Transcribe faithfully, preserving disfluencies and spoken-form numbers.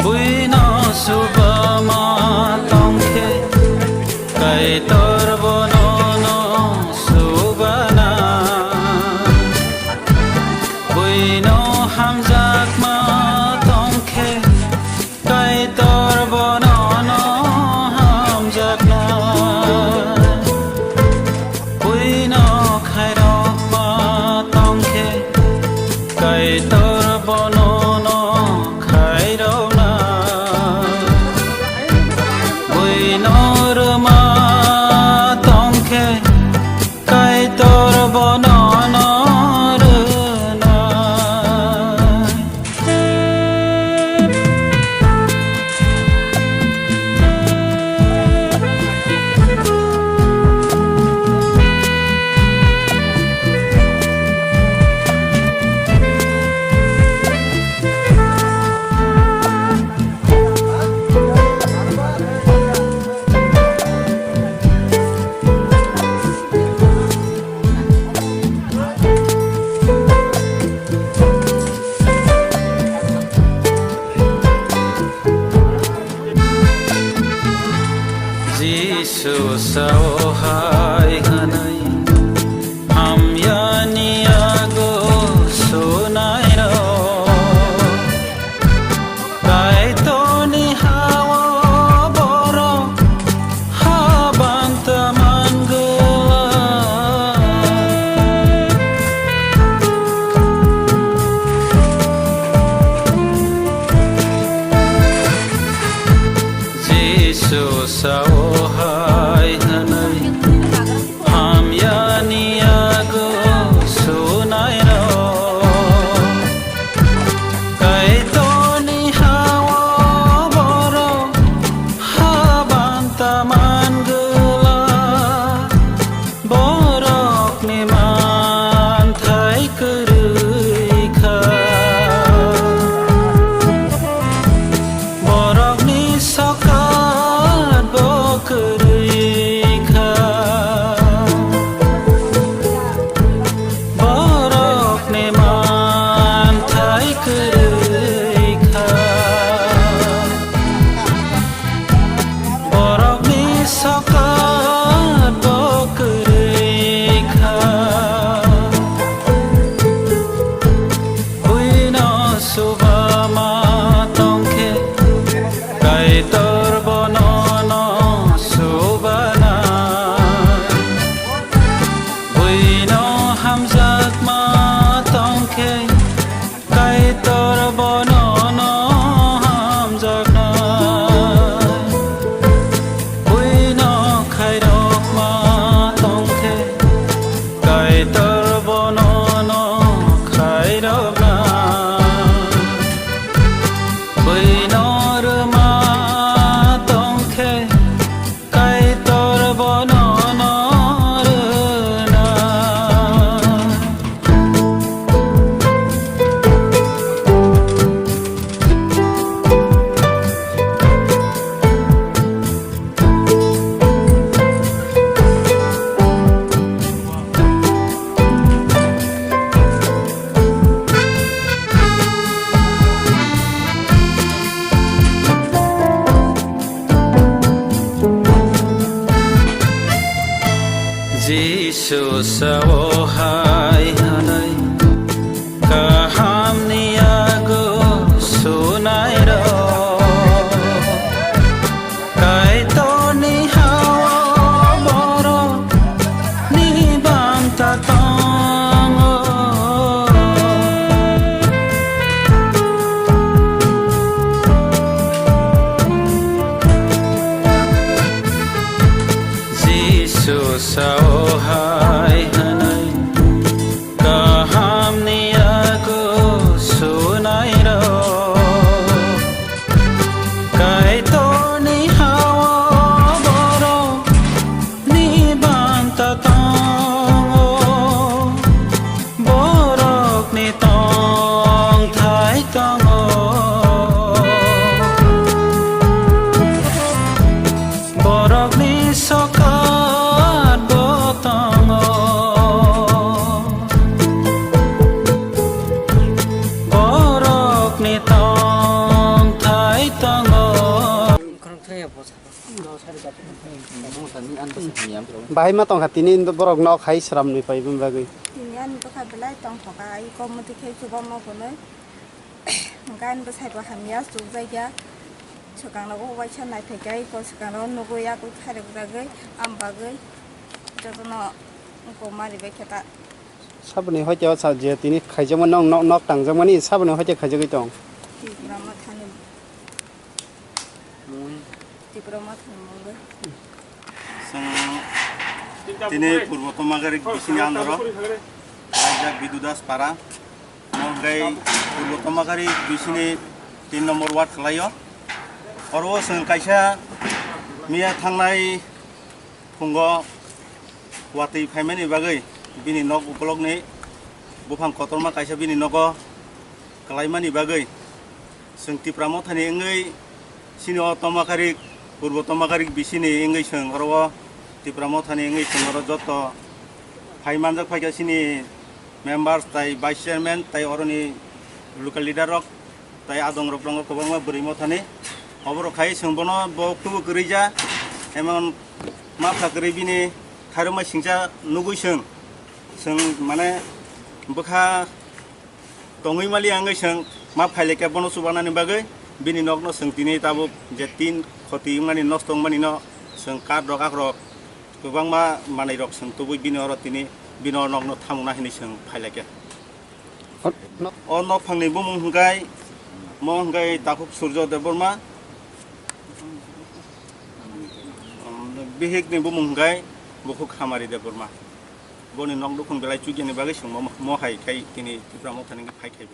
Buino subama tongkhe, Kaitor bono no subana. Buino hamjakma tongkhe, Kaitor bono no hamjakna. Buino khairokma tongkhe, Kaitor bono no khairokna. Buino rwma tongkhe, Kaitor bono no rwna. Jisu sao hai hwnwi, hamyani yago sunairok. Kaitorni ha-o borok habanta mangwlak. Jisu sao hai hwnwi, hamyani yago sunairok. Kaitorni ha-o borok habanta mangwlak. Borokni manthai kwrwi kha. Borokni sokat bo kwrwi kha. Borokni manthai kwrwi kha. Borokni sokat bo kwrwi kha. Buino subama tongkhe, Kaitor bono no subana. Buino hamjakma tongkhe, Kaitor bono no hamjakna. Buino khairokma tongkhe, Kaitor bono no khairokna. Buino rwma tongkhe, Kaitor bono no rwna. Jisu sao hai hwnwi, kahamni yago sunairok. Kaitorni ha-o borokni banta tongo. Jisu sao hai hwnwi, kahamni yago sunairok. Kaitorni ha-o Bahai ma tongkha tini borok nok hai sramni paibani bagwi. Tini ani bwkha belai tongthoka, ai komoti khe chubamma hwnwi. Hwnkhe ani bwsai bo hamya chukjakya. Swkang rogo waisa naithokya, iko swkang rogo nugwi yakwi khairokjagwi, am bagwi jotono iko mari bai khe ta. Saboni hoite o sa je tini khaijakma nok, nok, nok tangjakmani saboni hoite khaijagwi tong. Tipra Mothani. Tipra Mothani mungwi. Chwng tini Purbo Tomagari bisini andaro, Raijak Bidu Das Para, mo hwnkhe Purbo Tomagari bisini tin number ward khlaio. Oro chwng kaisa miya thangnai phungo watwi phaimani bagwi bini nok ukolokni buphang kotorma kaisa bini nogo kwlaimani bagwi chwng Tipra Mothani wngwi chini o Tomakarik, Purbo Tomakarik bisini wngwi chwng oro o Tipra Mothani wngwi chwng oro joto phai manjak phaikha chini members tai vice chairman tai oroni local leader rok. Tai adong rok tongo kwbangma bwrwi mothani. Oborok khai chwng bono bo tubu kwrwi ja, emon mapha kwrwi bini khairokma singcha nugwi chwng, chwng mane bwkha tongwi mali wngwi chwng ma phailekhe bono chubanani bagwi bini nokno chwng tini tabuk je tin khoti wngmani nosto wngmani no chwng kath rok akrok kwbangma manwi rok chwng tubui bini oro tini bini o nokno thamukna hinwi chwng phailekhe. O, no- O nokphangni bumung hwnkhe, mo hwnkhe Takhuk Surjo Debbarma. Bihikni bumung hwnkhe Bukhuk Hamari Debbarma. Boni nok nukhung belai chukyani bagwi chwng mo, mo hai khai tini Tipra Mothani wngwi phai khai.